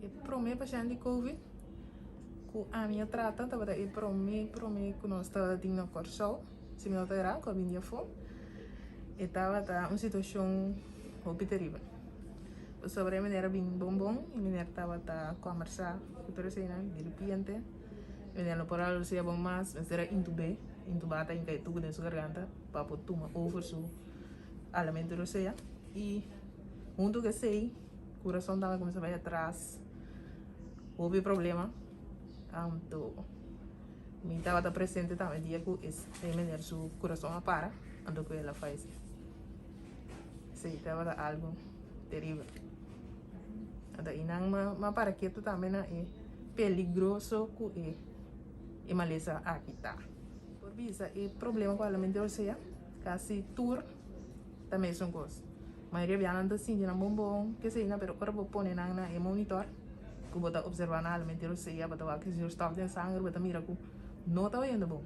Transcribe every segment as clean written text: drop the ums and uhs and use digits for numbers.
E promé pashènt di Covid ku ami a trata tabata e promé promé ku nos tabatin na Kòrsou, si mi no ta erá, ku a bini afó. E tabata un situashon hopi teribel. Pasobra e meneer a bin bon bon, e meneer tabata kòmbersá ku tur eseinan, di ripiente e meneer no por a lusia bon mas, mester a intub'é, intubá ta hinka e tubu den su garganta pa por tuma over su halamentu di rosea i huntu ku esei Kurason tambe kuminsá bai atras, hopi problema. Anto mi tabata presente tambe dia ku e meneer su kurason a para, anto ku el a fayesé. Sí, tabata algu teribel. Anto einan mi a para ketu tambe na e peligroso ku e e malesa aki ta. Por bisa e problema ku halamentu rosea, kasi tur. Ta mesun kos. Mayoria bia nan ta sinti nan bon bon, kesei nan, pero ora bo pone nan na e monitor ku bo ta observa nan almente rosea, bo ta wak zuurstof den sanger, bo ta mira ku no ta bayendo bon.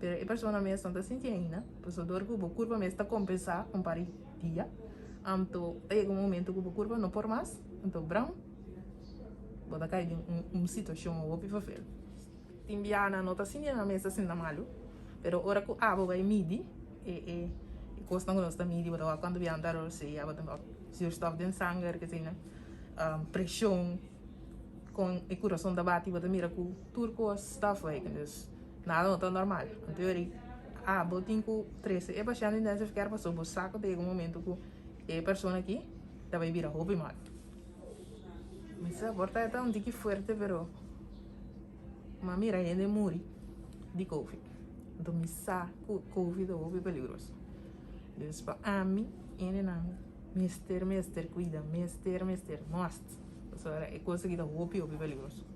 Pero e persona mes no ta sinti ainda, pasobra dor ku bo kurpa mes ta kompensá un par di dia, anto ta yega un momento ku bo kurpa no por mas, anto bram, bo ta kai den un situashon hopi vervelend. Tin bia nan no ta sinti nan mes ta sinta malu, pero ora ku abo bai midi e e kosnan ku nos ta midi, bo ta wak kuantu bia nan ta rosea, bo ta wak zuurstof den sanger, keseinan, preshon, kon e kurason ta bati, bo ta mira ku tur kos ta afwijken, dus nada no ta normal. Anto yori abo tin ku trese e pashènt intensive care pasobra bo sa ku ta yega un momento ku e persona aki ta bai bira hopi mal. Mi sa por ta e ta un tiki fuerte pero. M'a mira hende muri di covid. Anto mi sa ku covid ta hopi peligroso. Dus pa ami hendenan mester mester kuida, mester mester, must. Pasobra e kos aki ta hopi hopi peligroso.